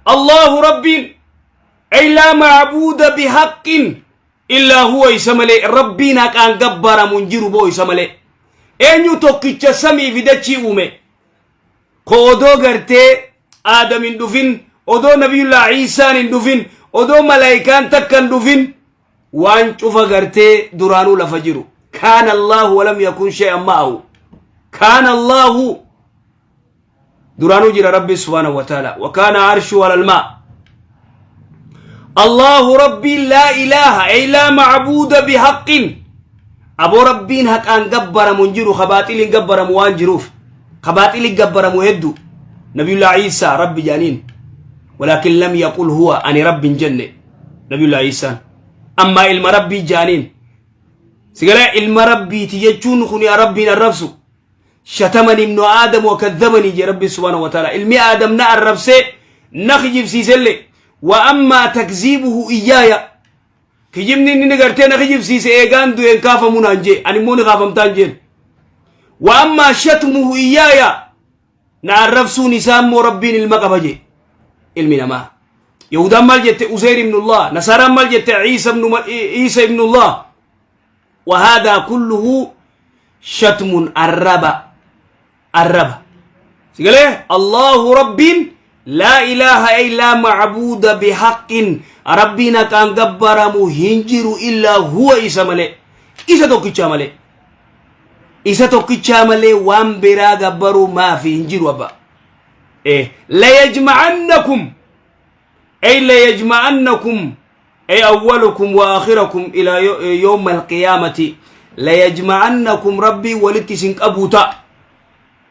Allahu Rabbiin ay laa macbuuda bihaqqin illaa huwa, isa malee Rabbiin haqaan gabbaramu hin jiru boo isa malee. Eenyu? Tokkicha samii fi dachii uume, ko odoo gartee Aadam hin dhufin, odoo Nabiyullaa Iisaan hin dhufin, odoo malaayikaan takka hin dhufin, waan cufa gartee duraanuu lafa jiru. Kaana Allaahu walam yakun shay'an ma'ahu. Kaana Allaahu, duraanuu jira Rabbi subhaanahu wa ta'ala. Wa kaana arshu alal maa. Allahu Rabbiin laa ilaaha ay laa macbuuda bihaqqin. Aboo, Rabbiin haqaan gabbaramu hin jiru, ka baaxiliin gabbaramu waan jiruuf, ka baaxiliin gabbaramu heddu. Nabiyullah Iisaa Rabbi jaaniin, walaakin lam yaqul huwa ani Rabbi hin jenne Nabiyullah Iisaan. Ammaa ilma Rabbii jaaniin. Sigalee ilma Rabbiiti jechuun kun Rabbiin arrabsu. Shatamani ibnu Aadam wa kazzabanii jee Rabbi subhaanahu wa ta'ala. Ilmi Aadam na arrabsee na kijibsiisellee. Wa ammaa takziibuhu iyyaaya, kijibni inni gartee na kijibsiise, eegaan du'een kaafamuu naan jee, ani immoo ni kaafamtaan jeen. Wa ammaa shatmuhu iyyaaya, na arrabsuun isaa immoo Rabbiin ilma qaba jee. Ilmi namaa, Yahudaan maal jette? Uzeyr ibnullah. Nasaaraan maal jette? Iisa ibnullah. Wa haadaa kulluhu shatmun, arraba, arraba. Sigalee Allahu Rabbiin laa ilaaha ay laa macbuuda bihaqqin, Rabbiin haqaan gabbaramu hin jiru, illaa huwa, isa malee, isa tokkichaa malee, isa tokkichaa malee waan biraa gabbaruu maafi hin jiru. Abba, layajma'annakum ay layajma'annakum ay awwalukum wa aakhirakum ila yawma alqiyaamati. Layajma'annakum, Rabbii walitti isin qabuu ta'a,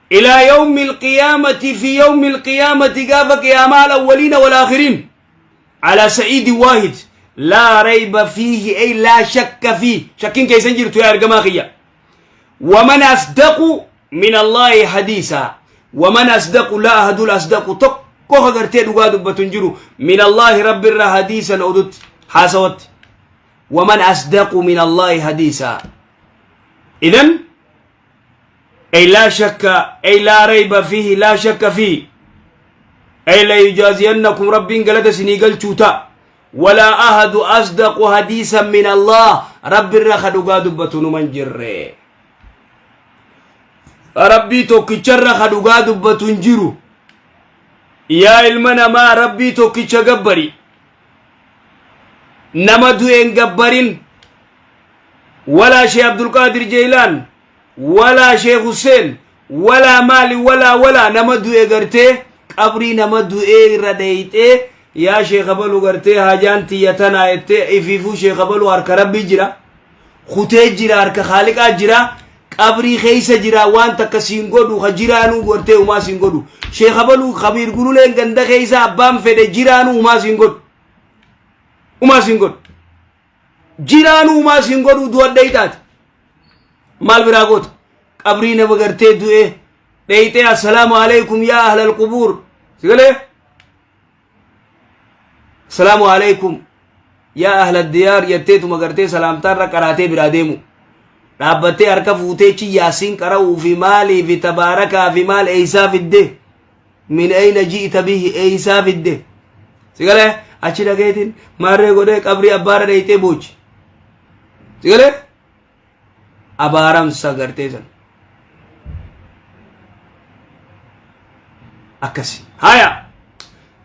ila yawmi alqiyaamati, fi yawmi alqiyaamati, gaafa qiyaamaa, alawwaliina walaakhiriin ala sa'iidi waahid laa rayba fiihi ay laa shakka fiih, shakkiin keessan jirtu yaa ergamaa kiyya. Waman asdaqu min Allaahi hadiisa? Waman asdaqu, laa ahadul asdaqu, tokko ka gartee dhugaa dubbatu hin jiru, min Allaahi, Rabbi irraa, hadiisan, odutti, haasawatti. Waman asdaqu min Allaahi hadiisa? Idan ay laa shakka ay laa rayba fiihi, laa shakka fiihi, ay la yujaaziyannakum, Rabbiin galata isinii galchuu ta'a. Walaa ahadu asdaqu hadiisan min Allah, Rabbi irra ka dhugaa dubbatu numan jirre. Rabbii tokkicharra ka dhugaa dubbatu hin jiru. Yaa ilma namaa, Rabbii tokkicha gabbari, nama du'een gabbarin, walaa Sheekh Abdulqaadir Jeelaan, walaa Sheekh Hussein, walaa maali, walaa nama du'e gartee qabrii nama du'ee irra dheeyxee, yaa Sheekh abalu, gartee haajaan tiyya tanaa jettee ifiifuu. Sheekh abalu harka Rabbii jira, kutee jira, harka Khaaliqaa jira, qabrii keessa jira, waan takka siin godhu. Ka jiraanuu gartee umaa siin godhu. Sheekh abalu, Kabiir Gululeen, ganda keessa abbaan fedhe jiraanuu umaa siin godhu, umaa siin godhu. Jiraanuu umaa siin godhu. Du'a dheeyxaati maal biraa goota? Qabrii nama gartee du'ee dheeyxee, assalaamu alaikum yaa ahlal qubuur, sigalee, assalaamu alaikum yaa ahla diyaar jetteetuma gartee salaamtaarra qaraatee biraa deemu. Dhaabbattee harka fuutee chi Yaasiin qara'uu fi maalii fi tabaarakaa fi maal eeysaa fidde? Min ayna ji'ta bihi? Eeysaa fidde? Sigalee achi dhageetiin maarree godhee qabrii abbaara dheeyxee boochi. Sigalee abaaramsa gartee san akkasi. Haya,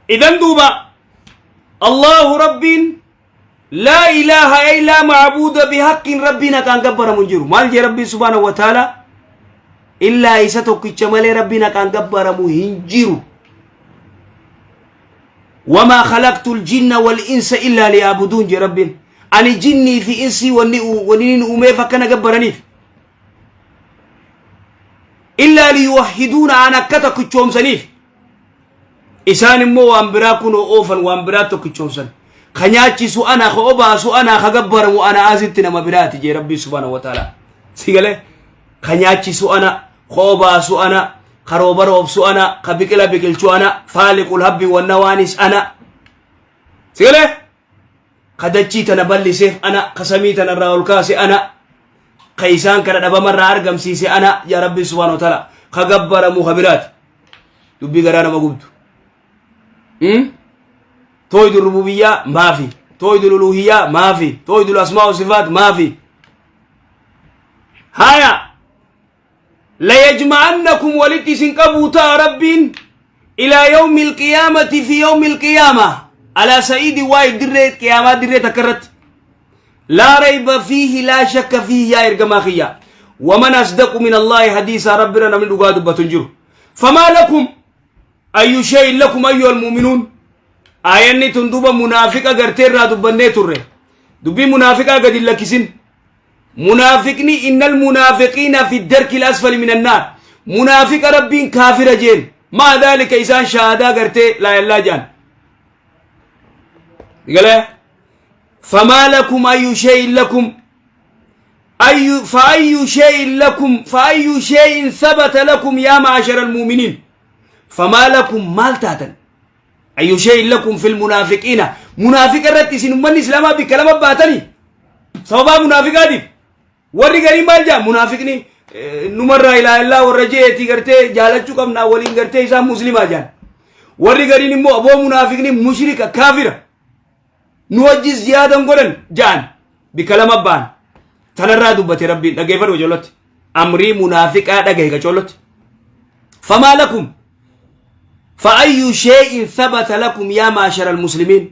idan duuba Allahu Rabbiin laa ilaaha ay laa macbuuda bihaqqin, Rabbiin haqaan gabbaramu hin jiru. Maal jee Rabbiin subhaanahu wa ta'ala? Illaa isa tokkicha malee Rabbiin haqaan gabbaramu hin jiru. Wamaa khalaqtu ljinna wal insa illaa liyaabuduun jee Rabbiin. Ani jinnii fi insii wanni inni uumeef akkana gabbaraniif. Illaa liyuwahhiduuna, an akka tokkichoomsaniif. Isaan immoo waan biraa kunoo oofan, waan biraa tokkichoomsan. Ka nyaachisu ana, ka obaasu ana, ka gabbaramu ana, asitti nama biraati jee Rabbii subhaanahu wa ta'ala. Si galee? Ka nyaachisu ana, ka obaasu ana, ka rooba roobsu ana, ka biqila biqilchu ana, faaliqul habbi wanna waanis ana. Si galee? Ka dachii tana bal'iseef ana, ka samii tana irraa ol kaase ana, ka isaan kana dhabamarraa argamsiise ana yaa Rabbi subhaanahu wa ta'ala. Ka gabbaramu ka biraati. Dubbii garaa nama gubdu. Toohidul rububiyyaa maafi. Toohidul uluhiyyaa maafi. Toohidul asmaa wa sifaat maafi. Haya. Layajma'annakum walitti isin qabuu ta'a Rabbiin ilaa yawmi alqiyaamati fi yawmi alqiyaama alaa sa'iidi waa'id dirree qiyaamaa dirree takka irratti. Laa rayba fiihi laa shakka fiihi yaa ergamaa kiyya. Waman asdaqu min Allaahi hadiisaa Rabbirra namni dhugaa dubbatu hin jiru. Famaa lakum ayyu shay'in lakum ayyuhal mu'minuun. Aayanni tun duuba munaafiqa gartee irraa dubbannee turre. Dubbii munaafiqaa gadi hin lakkisin. Munaafiqni innal munaafiqiina fi darkil asfali minan naar. Munaafiqa Rabbiin kaafira jeen. Maa daalika isaan shahaadaa gartee laa illaa jaan. Galee? Famaa lakum ayyu shay'in lakum ayyu fa'ayyu shay'in lakum fa'ayyu shay'in sabata lakum yaa ma'ashara almu'miniin famaa lakum maal taatan ayyu shay'in lakum fil munaafiqiina munaafiqa irratti isin ummanni islaamaa bikka lama baatanii sababaa munaafiqaatiif Warri gariin maal jedhan munaafiqni numarraa ilaa illaa warra je'eeti gartee jaalachuu qabnaa waliin gartee isaan muslimaa jedhan. Warri gariin immoo aboo munaafiqni mushrika kaafira nu wajjis jihaadan godhan jedhan bikka lama ba'an. Tanarraa dubbate Rabbiin dhaggeeffadhu qacollotti. Amrii munaafiqaa dhagahe qacollotti. Famaa lakum fa'ayyu shay'in thabata lakum yaa maashara almuslimiin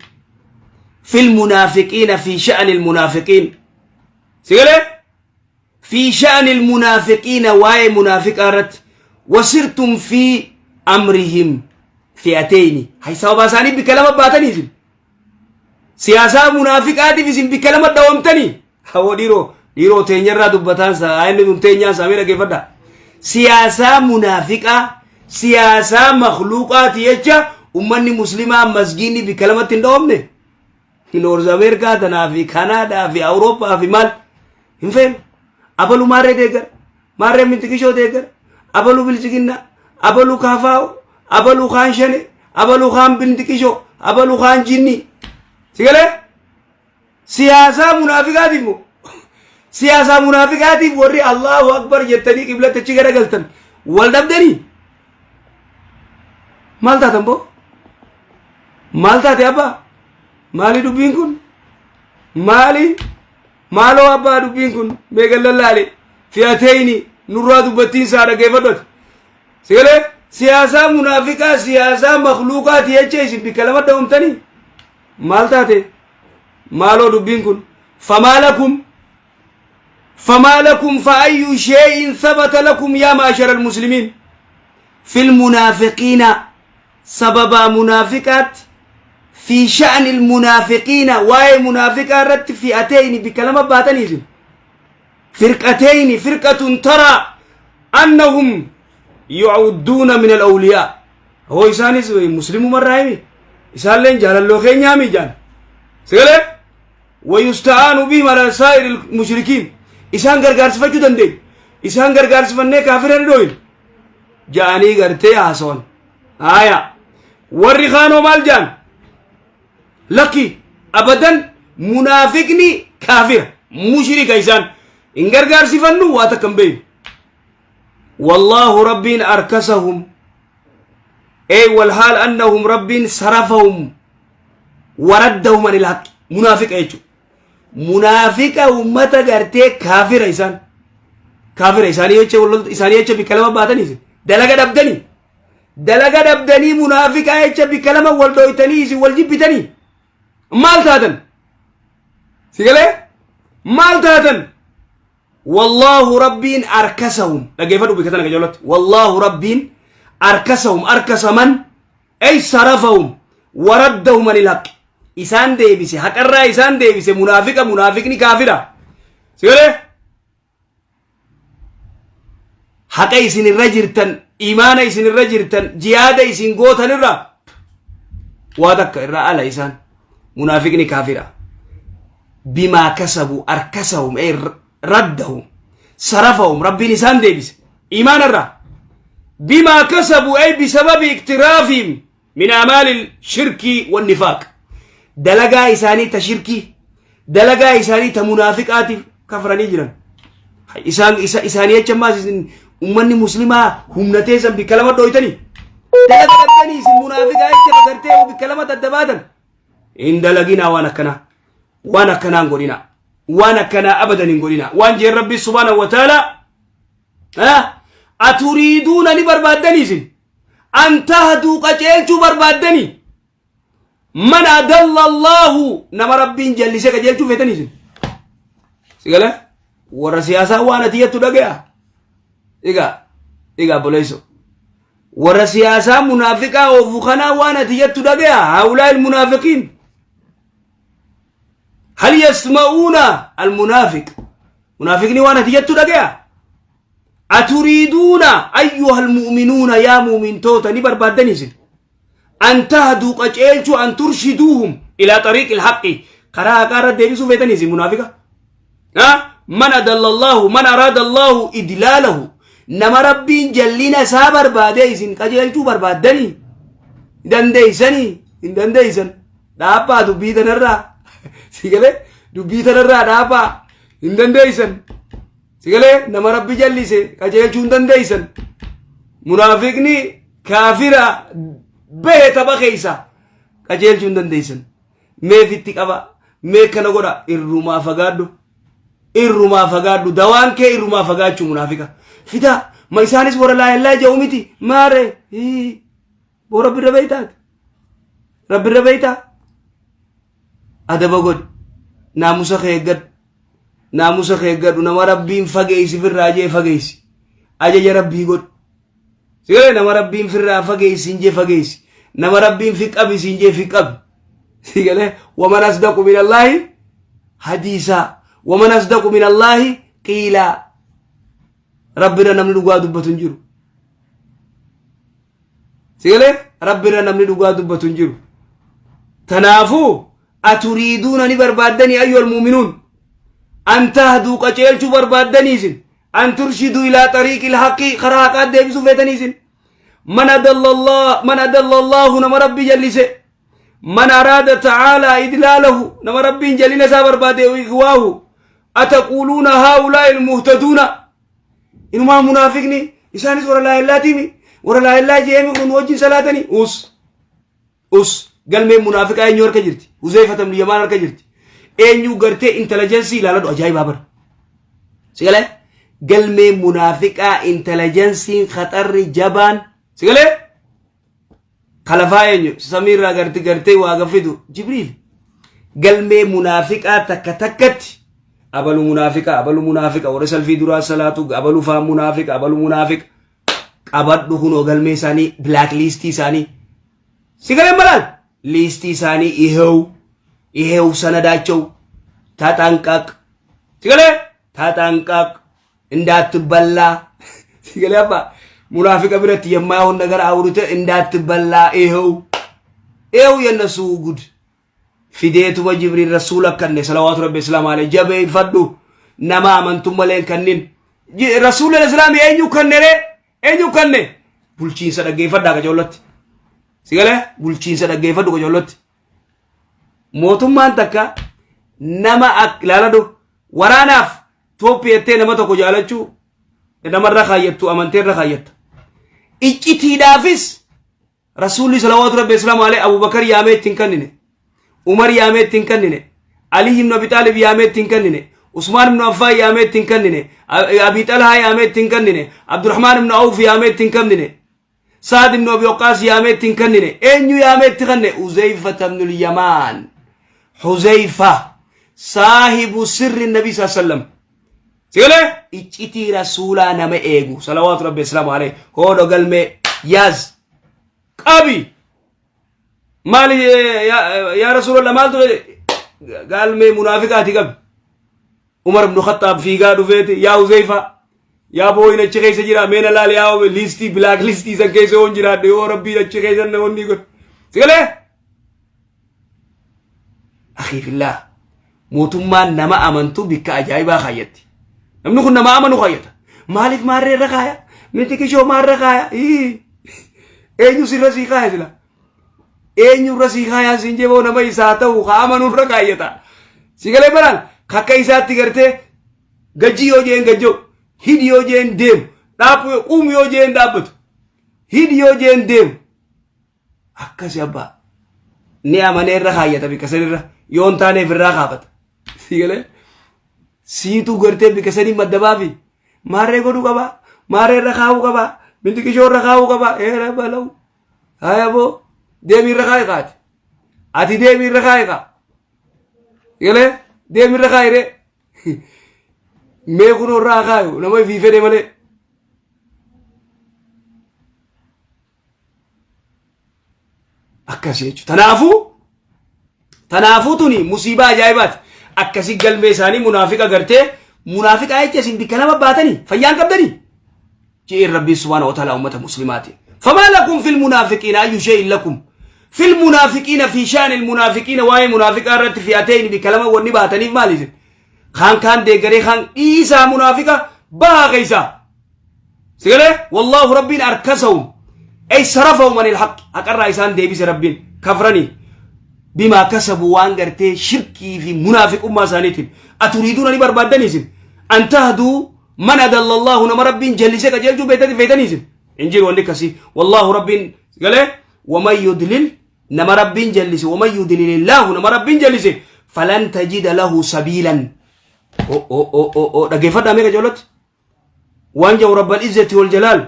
fil munaafiqiina fi sha'ani almunaafiqiin. Si galee? Fi sha'ani almunaafiqiina waa'ee munaafiqaa irratti wasirtum fi amrihim fi'ateyni. Hay sababa isaanii bikka lama baatanii isin. Siyaasaa munaafiqaatiif isin bikka lama dhawamtanii. Hawoo dhiiroo dhiiroo teenyarraa dubbataan isaa inni tun teenyaa isaa mee dhaggeeffadha. Siyaasaa munaafiqaa siyaasaa makluuqaati jecha ummanni muslimaa masgiinni bikka lamatti hin dhawamne. Noorz Ameerikaa tanaa fi Kanaadaa fi Awurooppaa fi maal hin feenu. Abalu maarree deeggara. Maarree mintikishoo deeggara. Abalu bilchiginnaa. Abalu kaafaa'u. Abalu kaan shane. Abalu kaan bintikishoo. Abalu kaan jinnii. Si galee? Siyaasaa munaafiqaatiif moo? Siyaasaa munaafiqaatiif warri Allahu Akbar jettanii qiblatti achi garagaltan wal dhabdanii? Maal taatan boo? Maal taate abbaa? Maali dubbiin kun? Maali? Maaloo abbaa dubbiin kun? Mee gallallaale. Fi'ateyni nurraa dubbattiin isaa dhaggeeffadhu. Sigalee siyaasaa munaafiqaa siyaasaa makluuqaati jecha isin bikka lama dha'umtanii? Maal taate? Maaloo dubbiin kun? Famaa lakum famaa lakum fa'ayyu shay'in thabata lakum yaa maashara almuslimiin fil munaafiqiina sababaa munaafiqaatti fi sha'ni almunaafiqiina waa'ee munaafiqaa irratti fi'ateyni bikka lama baatanii isin firqateyni firqatun taraa annahum yu'udduuna min al-awliyaa hoo isaanis muslimumarraa himi isaalleen jaalalloo keenyaami jaan sagalee wayusta'aanu bihim ala saa'iri mushrikiin isaan gargaarsifachuu dandeenya isaan gargaarsifannee kaafira ni dhooyna ja'anii gartee haasawan haya warri kaanoo maal ja'an lakki abadan munaafiqni kaafira mushrika isaan hin gargaarsifannu waa takka hin beeynu wallaahu rabbiin arkasahum ey walhaal annahum rabbiin sarafahum waraddahum anil haqqi munaafiqa jechuudha munaafiqa ummata gartee kaafira isaan kaafira isaanii jecha isaanii jecha bikka lama baatanii isin dalaga dhabdanii dalaga dhabdanii munaafiqa jecha bikka lama wal dhooytanii isin wal jibbitanii maal taatan si galee maal taatan wallaahu rabbiin arkasahum dhaggeeffadhu bikka tana qajeelatti wallaahu rabbiin arkasahum arkasaman ay sarafahum waraddahum anil haqqi isaan deebise haqarraa isaan deebise munaafiqa munaafiqni kaafira si galee haqa isin irra jirtan imaana isin irra jirtan jihaada isin gootan irra waa takka irraa ala isaan munaafiqni kaafira bimaa kasabu arkasahum ay raddahum sarafahum rabbiin isaan deebise imaana irraa bimaa kasabu ay bisababi iktiraafihim min amaali shirkii wannifaaq dalagaa isaanii ta shirkii dalagaa isaanii ta munaafiqaatiif kafranii jiran isaan isa isaanii jecha ammaas isin ummanni muslimaa humna teessan bikka lama dhooytanii dalaga dhabdanii isin munaafiqaa jecha gartee bikka lama daddabaatan Hin dalaginaa waan akkanaa. Waan akkanaa hin godhinaa. Waan akkanaa abadan hin godhinaa. Waan jeen Rabbi subhaanahu wa ta'ala aturiiduuna ni barbaaddanii isin an tahduu qaceelchuu barbaaddanii man adalla Allahu nama Rabbiin jallisee qajeelchuu feetanii isin. Si galee warra siyaasaa waan ati jettu dhagaya. Egaa egaa obboleessoo. Warra siyaasaa munaafiqaa oofu kanaa waan ati jettu dhagaya haa'ulaa ilmunaafiqiin. Hal yasma'uuna almunaafiq. Munaafiqni waan ati jettu dhagaya. Aturiiduuna ayyuha almu'minuuna yaa mu'mintoota ni barbaaddanii isin. An tahduu qaceelchuu an turshiduuhum ilaa xariiqil haqqi karaa haqaa irra deebisuu feetanii isin munaafiqa. Man adalla Allahu man araada Allahu idlaalahu nama Rabbiin jallina isaa barbaadee isin qajeelchuu barbaaddanii dandeeysanii hin dandeeysan dhaabbaa dubbii tanarraa si galee dubbii tanarraa dhaabbaa hin dandeeysan si galee nama Rabbi jallise qajeelchuu hin dandeeysan munaafiqni kaafira bahe tapha keeysa qajeelchuu hin dandeeysan. Mee fitti qaba mee kana godha irrumaa fagaadhu irrumaa fagaadhu dawaan kee irrumaa fagaachuu munaafiqa fidaa ma isaanis warra laa illaa jedhu miti maare boo rabbi irra beeytaati rabbi irra beeytaa adaba godhi naamusa kee eeggadhu naamusa kee eeggadhu nama rabbiin fageessi firraa jee fageessi ajaja rabbii godhi Sigalee nama rabbiin firraa fageessi hin jee fageessi. Nama rabbiin fi qabi siin jee fi qabi. Sigalee waman asdaqu min Allaahi hadiisaa. Waman asdaqu min Allaahi qiilaa. Rabbirra namni dhugaa dubbatu hin jiru. Sigalee rabbirra namni dhugaa dubbatu hin jiru. Tanaafuu aturiiduuna ni barbaaddanii ayyuhal muuminuun. An tahduu qaceelchuu barbaaddanii isin. An turshidu ilaa xariiqil haqqi karaa haqaa deebisuu feetanii isin. Man adalla Allah man adalla Allahu nama rabbi jallise. Man araada ta'aalaa idlaalahu nama rabbiin jallina isaa barbaade ighwaahu. Ataquuluuna haa'ulaa'i ilmuhtaduuna. Inumaa munaafiqni isaanis warra laa illaatiimi warra laa illaa jeemi kun wajjin salaatanii us. Us galmeen munaafiqaa eenyu harka jirti? Huzeyfata ibn Yamaan harka jirti. Eenyu gartee intalajansii ilaaladhu ajaa'ibaa bara. Sigalee galmeen munaafiqaa intalajansiin khaxarri jabaan sigalee kalafaa eenyu samiirraa garti gartee waa gafidu Jibriil. Galmee munaafiqaa takka takkatti abalu munaafiqa abalu munaafiqa warra salfii duraa salaatu abalu faa munaafiqa abalu munaafiqa qabadhu kunoo galmee isaanii black liistii isaanii si galee malaal liistii isaanii ihew ihew sanadaቸው ተጠንቀቅ si galee ተጠንቀቅ እንዳትበላ si galee አባ ሙናፊቀ biratti የማይሆን ነገር አውርተህ እንዳትበላ ይኸው ይኸው የነሱ ጉድ fideetuma jibriil rasuula kanne salawaatu rabbi islaam alayhi jabeeffadhu nama amantu malee hin kannin rasuula islaam eenyu kanne ree eenyu kanne bulchiinsa dhaggeeffadhaa qacoollotti si galee bulchiinsa dhaggeeffadhu qacoollotti mootummaan takka nama ilaaladhu waraanaaf tooppi jettee nama tokko jaalachuu namarra kaayyattu amanteerra kaayyatta iccitiidhaafis Rasuulli salawaatu rabbi islaamu alayhi Abubakar yaamee itti hin kennine. Umar yaamee itti hin kennine. Ali ibn Abi Xaalib yaamee itti hin kennine. Usmaan ibn Affaan yaamee itti hin kennine. Abi Xalhaa yaamee itti hin kennine. Abdurrahmaan ibn Awf yaamee itti hin kennine. Saad ibn Abi Waqqaas yaamee itti hin kennine. Eenyu yaamee itti kenne? Huzeyfa ibn al-Yamaan. Huzeyfa saahibu sirri Nabii sallallahu alaihi wasallam. Sigalee iccitii rasuulaa nama eegu salawaatu rabbi islaamu alayhi hoodho galmee yaaz qabi maali yaa rasuulallah maaltu galmee munaafiqaati qabi Umar ibn Khattaab fiigaa dhufeeti yaa Huzeyfa yaa booyin achi keessa jira meena laali yaa liistii bilaak liistii san keessa yoon jiraadhe yoo rabbiin achi keessa na onni godhe sigalee Akhii fillah mootummaan nama amantu bikka ajaa'ibaa kaayyatti. Namni kun nama amanu kaayyata. Maaliif maarree irra kaaya? Miti kishoo maarra kaaya? Ii. Eenyu sirra sii kaaya sila? Eenyu irra sii kaayaan siin jeboo nama isaa ta'u ka amanu irra kaayyata. Si galee baraan kakka isaatti gartee gajji yoo jeen gajjoo, hidhi yoo jeen deemu, dhaabbu yoo quumu yoo jeen dhaabbatu, hidhi yoo jeen deemu. Akkasi abbaa. Ni amanee irra kaayyata bikka sanirra yoo hin taaneef irraa kaafata. Sii galee siitu gartee bikka sanii madda baafi maarree godhuu qabaa maarree irra kaa'uu qabaa mintiqishoo irra kaa'uu qabaa eera balawu haya boo deemii irra kaa'i kaati ati deemii irra kaa'i kaa galee deemii irra kaa'i ree mee kunoo irraa kaayu nama ifii fedhe malee. Akkasii jechuudha. Tanaafuu tuni musiibaa ajaa'ibaati. Akkasii galmee isaanii munaafiqa gartee munaafiqaa jecha isin bikka lama baatanii fayyaan qabdanii. Je'een Rabbiin subhaana wa ta'ala ummata muslimaatiin. Famaa lakum fil munaafiqiina ayyu shay'in lakum. Fil munaafiqiina fi sha'anil munaafiqiina waa'ee munaafiqaa irratti fi'atee bikka lama wanni baataniif maali isin? Kaan kaan deeggaree kaan dhiisaa munaafiqa bahaa keessaa. Sigalee wallaahu rabbiin arkasahum ay sarafahum anil haqq haqarraa isaan deebise rabbiin kafranii bimaa kasabu waan gartee shirkii fi munaafiqummaa isaaniitiin aturiiduuna ni barbaaddanii isin an tahduu man adallallahu nama rabbiin jallisee qajeelchuu beektati feetanii isin hin jiru wanni akkasii wallaahu rabbiin sigalee waman yudlil nama rabbiin jallise waman yudlilillaahu nama rabbiin jallise falan tajida lahu sabiilan o o o o o dhageeffadhaa meeqa ijoolloti waan jedhu rabbal izzati wal jalaal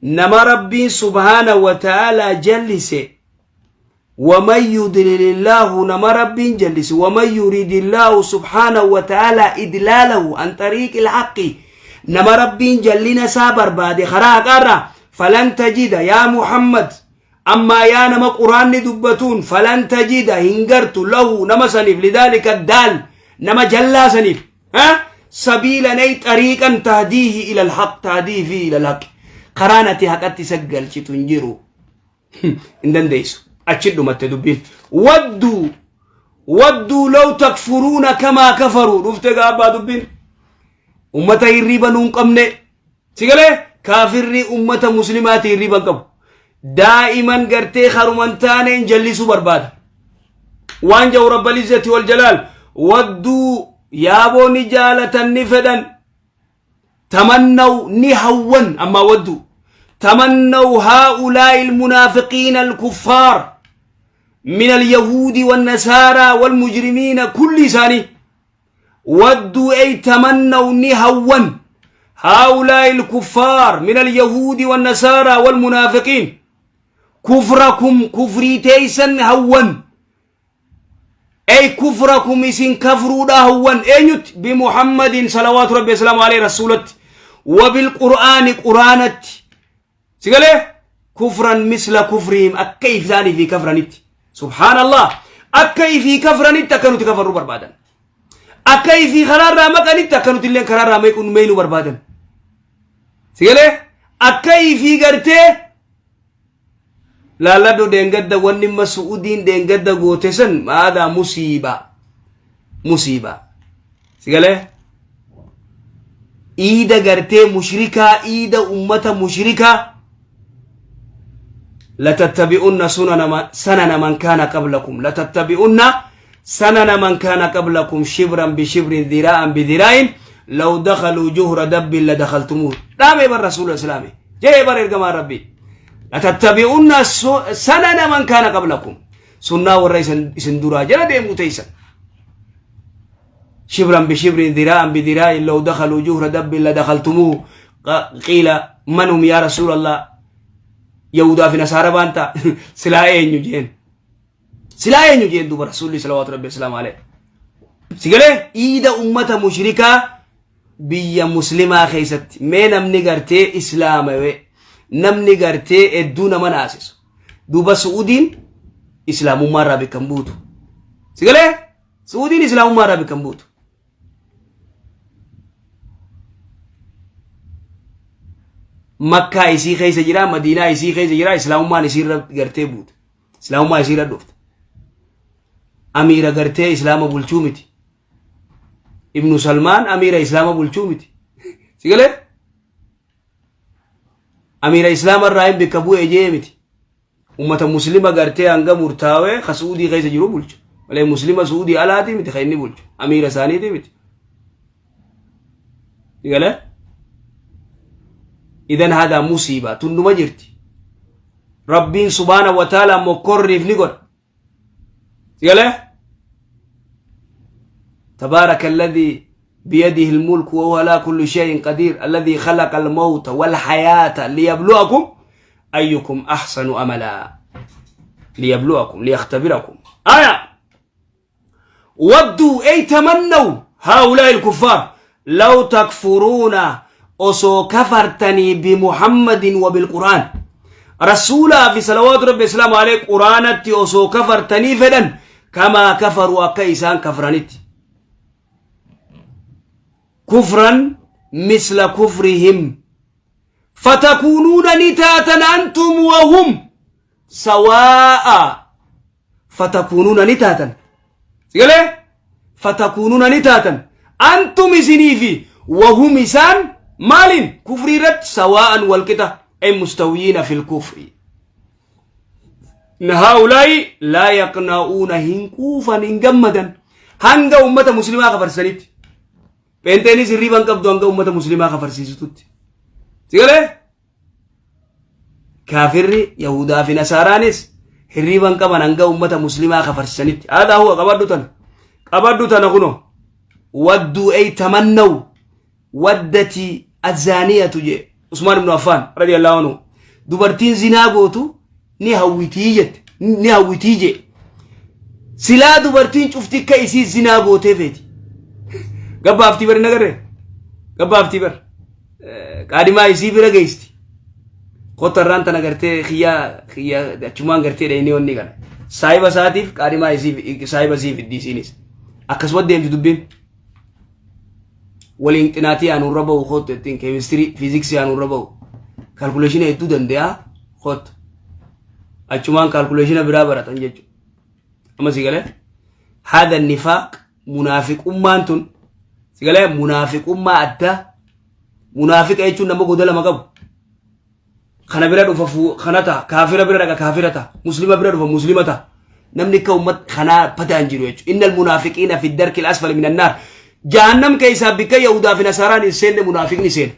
nama rabbiin subhaana wa ta'aalaa jallise waman yudlilillaahu nama rabbiin jallise waman yuridillaahu subhaana wa ta'aalaa idlaalahu an xariiqi ilhaqqi nama rabbiin jallina isaa barbaade karaa haqaarraa falan tajida yaa muhammad ammaa yaa nama quraanni dubbatuun falan tajida hin gartu lahu nama saniif lidaalika daal nama jallaa saniif Ha? Sabiilan ay xariiqan tahdiihi ila alhaq tahdiihi fi ila alhaq karaan ati haqatti isa galchitu hin jiru hin dandeessu achi dhumatte dubbiin wadduu wadduu law takfuruuna kamaa kafaruu dhufte gaabbaa dubbiin ummata hirriiba nuun qabne si galee kaafirri ummata muslimaati hirriiba hin qabu daa'iman gartee karuman taaneen jallisuu barbaada waan jedhu rabbal izzati wal jalaal wadduu yaaboo ni jaalatan ni fedhan tamannaw ni hawwan ammaa wadduu tamannaw haa'ulaa'i almunaafiqiina alkuffaar min alyahuudi wannasaaraa walmujrimiina kulli isaanii wadduu ay tamannaw ni hawwan haa'ulaa'i alkuffaar min alyahuudi wannasaaraa walmunaafiqiin kufrakum kufrii teeysan hawwan ay kufrakum isin kafruudha hawwan eenyutti bimuhammadin salawaatu rabbi wasalaamu alayhi rasuulatti wabilqur'aani quraanatti sigalee kufran misla kufrihim akka isaanii fi kafranitti subhaanallah akka ifii kafranitti akka nuti kafarru barbaadan akka ifii karaarraa maqanitti akka nuti illee karaarraa meeynu barbaadan sigalee akka ifii gartee laalladhu dheengadda wanni imma su'udiin dheengadda goote san maadaa musiibaa musiibaa sigalee iida gartee mushrikaa iida ummata mushrikaa latattabi'unna sunana man sanana man kaana qablakum latattabi'unna sanana man kaana qablakum shibran bishibrin dhiraa'an bidhiraa'in law dakhaluu juhra dabbin ladakhaltumuuh dhaamee bar rasuula islaami jee bar ergamaa rabbii latattabi'unna sanana man kaana qablakum sunnaa warra isin duraa jala deemuu teeysan شبرا بشبر ذراعا بذراع لو دخلوا جهر دب لدخلتموه قيل من هم يا رسول الله يهودا في نصارى بانتا سلا eenyu jeen silaa eenyu jeen duuba rasuulli salawaatu rabbi wasalaamu alayhi sigalee iida ummata mushrikaa biyya muslimaa keessatti mee namni gartee islaamawe namni gartee hedduu nama naasisu duuba su'udiin islaamummaa irraa bakka hin buutu sigalee su'udiin islaamummaa irraa bakka hin buutu makkaa isii keessa jira madiinaa isii keessa jira islaamummaan isii irra gartee buute islaamummaa isii irra dhufte amiira gartee islaama bulchuu miti ibnu salmaan amiira islaama bulchuu miti si galee amiira islaama irraa hin bikka bu'e jee miti ummata muslima gartee hanga murtaawee ka su'uudii keessa jiru bulchu malee muslima su'uudii alaatii miti ka inni bulchu amiira isaaniitii miti si galee idan hadaa musiibaa tunduma jirti rabbiin subhaana wa ta'ala mokkorriif ni godha. Sigalee? تبارك الذي بيده الملك وهو على كل شيء قدير الذي خلق الموت والحياة ليبلوكم أيكم أحسن أملا. ليبلوكم، ليختبركم. آية ودوا أي تمنوا هؤلاء الكفار لو تكفرون osoo kafartanii بمحمد وبالقرآن rasuulaa fi صلوات ربي وسلامه عليه quraanatti osoo kafartanii fedhan كما كفروا akka isaan kafranitti كفرا مثل كفرهم فتكونون ni taatan أنتم وهم سواء. فتكونون ni taatan sigalee فتكونون ni taatan أنتم isinii fi وهم isaan maalin kufrii irratti سواء walqixa أي مستويين في الكفر. إن هؤلاء لا يقنعون hin quufan hin gammadan hanga ummata muslimaa kafarsanitti. Pheenxeenis hirriiban qabdu hanga ummata muslimaa kafarsiisututti. Sigalee kaafirri yahudaa fi nasaaraanis hirriiban qaban hanga ummata muslimaa kafarsisanitti. هذا هو. Qabadhu tana, qabadhu tana kuno. ودوا أي تمنوا ودت الزانية je Usmaan ibnu Affaan رضي الله عنه dubartiin zinaa gootu ni hawwitii jette, ni hawwitii je. Silaa dubartiin cufti akka isii zinaa gootee feeti. Gabbaaftii bari nagarre, gabbaaftii bar qaadimaa isii bira geesti. Kottarraan tana gartee xiyyaa xiyyaa achumaan gartee dhayinee onni kana saahiba isaatiif qaadimaa isii saahiba isii fiddi. Isiinis akkasuma deemti dubbiin waliin xinaatii aanurra bahu kottu ittiin keemistirii fiiziksii aanurra bahu calculation hedduu danda'a kottu achumaan calculation biraa baratan jechuudha. Amma si galee هذا النفاق munaafiqummaan tun si galee munaafiqummaa addaa. Munaafiqa jechuun nama goda lama qabu. Kana bira dhufa kana ta'a, kaafira bira dhaqa kaafira ta'a, muslima bira dhufa muslima ta'a. Namni akka ummat kanaa badaan jiru jechuudha. إن المنافقين في الدرك الأسفل من النار. Jahannam keessaa bikka yahudaa fi nasaaraan hin seenne munaafiqni seena.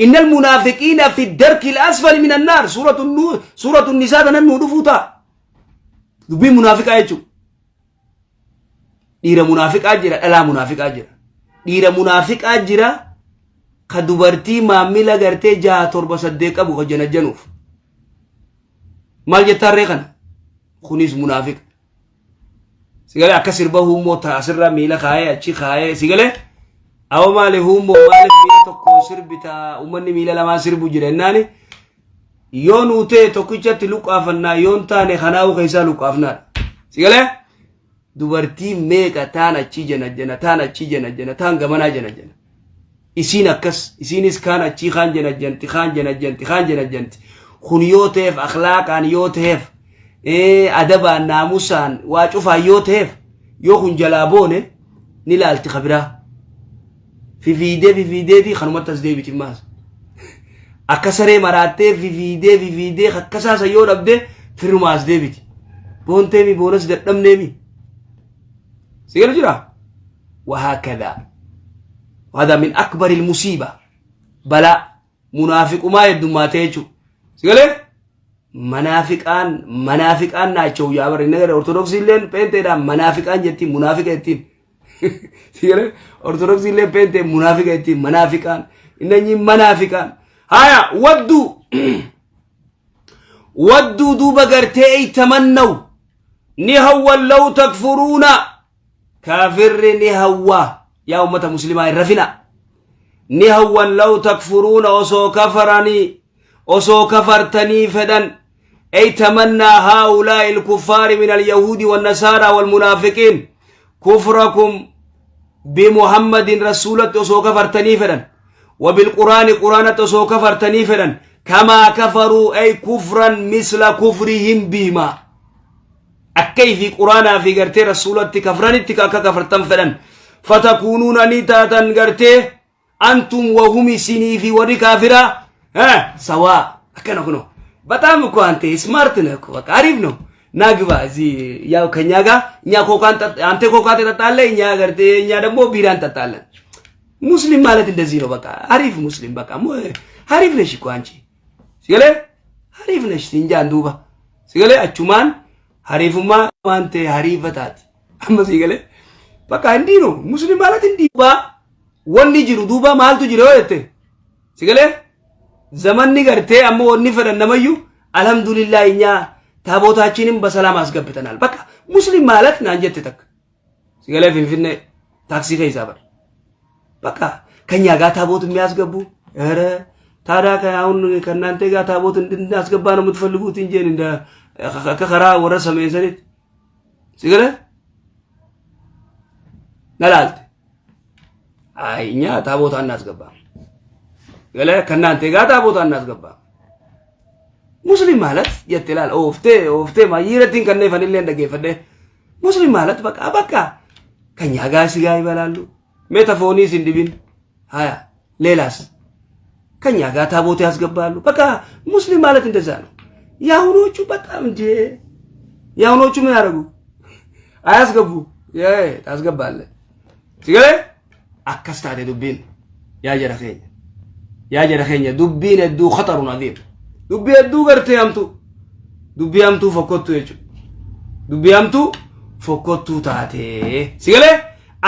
إن المنافقين في الدرك الأسفل من النار. سورة النساء tanan nuu dhufuu ta'a. Dubbiin munaafiqaa jechuudha. Dhiira munaafiqaa jira, dhalaa munaafiqaa jira. Dhiira munaafiqaa jira ka dubartii maammila gartee jaha torba saddeet qabu ka janajjanuuf. Maal jettaarree kana? Kunis munaafiqa. Sigalee akka sirba huummoo ta'a asirra miila kaayee achi kaayee sigalee awa maali huummoo maaliif miila tokkoon sirbita, uummanni miila lamaan sirbu jira jennaani yoo nuu ta'e tokkichatti luqqaafannaa yoon taane kanaa'u keessaa luqqaafnaadha. Sigalee dubartii meeqa taan achii janajjana, taan achii janajjana, taan gamanaa janajjana. Isiin akkas isiinis kaan achii kaan janajjanti, kaan janajjanti, kaan janajjanti. Kun yoo ta'eef akhlaaqaan yoo ta'eef adabaan naamusaan waa cufaan yoo ta'eef yoo kun jalaa boone ni laalti kabiraa. Fifiidee fifiideeti kanumatti as deebiti maas. Akka saree maraattee fifiidee fifiidee akkasaasa yoo dhabde firrumaa as deebiti. Boonteemi boonas dadhabneemi. Sigalu jira? وهكذا وهذا من أكبر المصيبة balaa munaafiqumaa heddummaatee jechuudha. Sigalee manaafiqaan manaafiqaan ናቸው yaa bari nagara ortodoksii illeen peenteedhaan manaafiqaan jettiin munaafiqa jettiin. Sigalee ortodoksii illeen peentee munaafiqa jettiin manaafiqaan እነኚህ መናፊቃን haya ودوا ودوا duuba gartee أي تمنوا ni hawwan لو تكفرون kaafirri ni hawwaa. Yaa ummata muslimaa hin rafina. Ni hawwan لو تكفرون osoo kafaranii osoo kafartanii fedhan أي تمنى هؤلاء الكفار من اليهود والنصارى والمنافقين كفركم بمحمد rasuulatti osoo kafartanii fedhan وبالقرآن quraanatti osoo kafartanii fedhan كما كفروا أي كفرا مثل كفرهم بهما akkay fi quraanaa fi gartee rasuulatti kafranitti akka kafartan fedhan. فتكونون ni taatan gartee أنتم وهم isinii fi warri kaafiraa سواء. Akkana kuno በጣም እኮ አንተ smart ነህ እኮ በቃ አሪፍ ነው። ናግባ እዚህ ያው ከኛ ጋር እኛ ኮካን አንተ ኮካ ትጠጣለህ፣ እኛ ገርቴ እኛ ደግሞ ቢራ እንጠጣለን። ሙስሊም ማለት እንደዚህ ነው። በቃ አሪፍ ሙስሊም በቃ አሪፍ ነሽ እኮ አንቺ sigalee አሪፍ ነሽ siin jaan duuba sigalee achumaan hariifummaa. Waan ta'e hariifa taati. Amma sii galee bakka hindi ነው ሙስሊም ማለት እንዲህ wanni jiru duuba maaltu jira yoo jette, si galee, zamanni gartee amma wanni fedhan namayyuu alhamdulillah እኛ ታቦታችንን በሰላም አስገብተናል። በቃ ሙስሊም ማለት naan jette takka, si galee, Finfinnee taaksii keessaa bar በቃ ከኛ ጋር ታቦት የሚያስገቡ፣ ኧረ ታዲያ አሁን ከእናንተ ጋር ታቦት እንድናስገባ ነው የምትፈልጉት እንጂ እንደ akka karaa warra sameessanitti, si galee, na laalte. አይ እኛ ታቦት አናስገባም፣ galee, ከእናንተ ጋር ታቦት አናስገባም። ሙስሊም ማለት jette ilaal ooftee ooftee maayyiirattiin kanneen dhaggeeffadhe. ሙስሊም ማለት በቃ በቃ ከኛ ጋር ስጋ ይበላሉ። ሜታፎኒስ እንዲብን ሀያ ሌላስ ከኛ ጋር ታቦት ያስገባሉ። በቃ ሙስሊም ማለት እንደዛ ነው። የአሁኖቹ በጣም እንዴ፣ የአሁኖቹ ምን ያደርጉ? አያስገቡ፣ ታስገባለህ። Si galee, akkas taate dubbiin. Yaa jara keenya, yaa jara keenya, dubbiin hedduu خطر عظيم, dubbii hedduu gartee hamtuu, dubbii hamtuu fokkottu jechuudha, dubbii hamtuu fokkottuu taate. Si galee,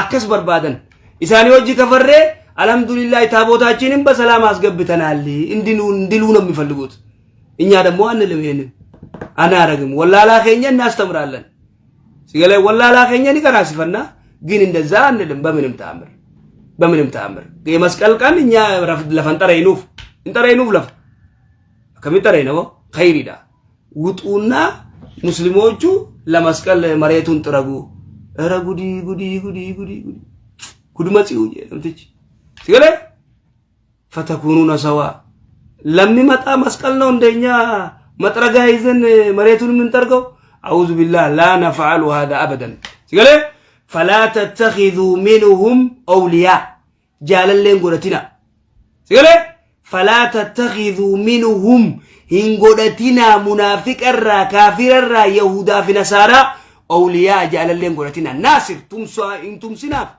akkas barbaadan isaanii hojii kafarree አልሐምዱሊላህ ታቦታችንን በሰላም አስገብተናል እንዲሉ ነው የሚፈልጉት። እኛ ደግሞ አንልም፣ ይሄንን አናረግም። Wallaalaa keenya እናስተምራለን። Si galee, wallaalaa keenya ni qaraasifannaa ግን እንደዛ አንልም። በምንም ተአምር፣ በምንም ተአምር። የመስቀል ቀን እኛ lafa hin xaraynuuf, hin xaraynuuf lafa akkamitti xarayna? Khayriidha. ውጡና ሙስሊሞቹ ለመስቀል መሬቱን ጥረጉ። ኧረ ጉዲ ጉዲ ጉዲ ጉዲ ጉዲ ጉድ መጺው namtichi, si galee, فتكونون سواء ለሚመጣ መስቀል ነው እንደኛ መጥረጋ ይዘን መሬቱን የምንጠርገው? أعوذ بالله، لا نفعل هذا أبدا። Si galee, فلا تتخذوا منهم أولياء jaalallee hin godhatina. Si galee, فلا تتخذوا منهم hin godhatina, munaafiqarraa, kaafirarraa, yahudaa fi nasaaraa أولياء jaalallee hin godhatina, ناصر hin tumsinaaf.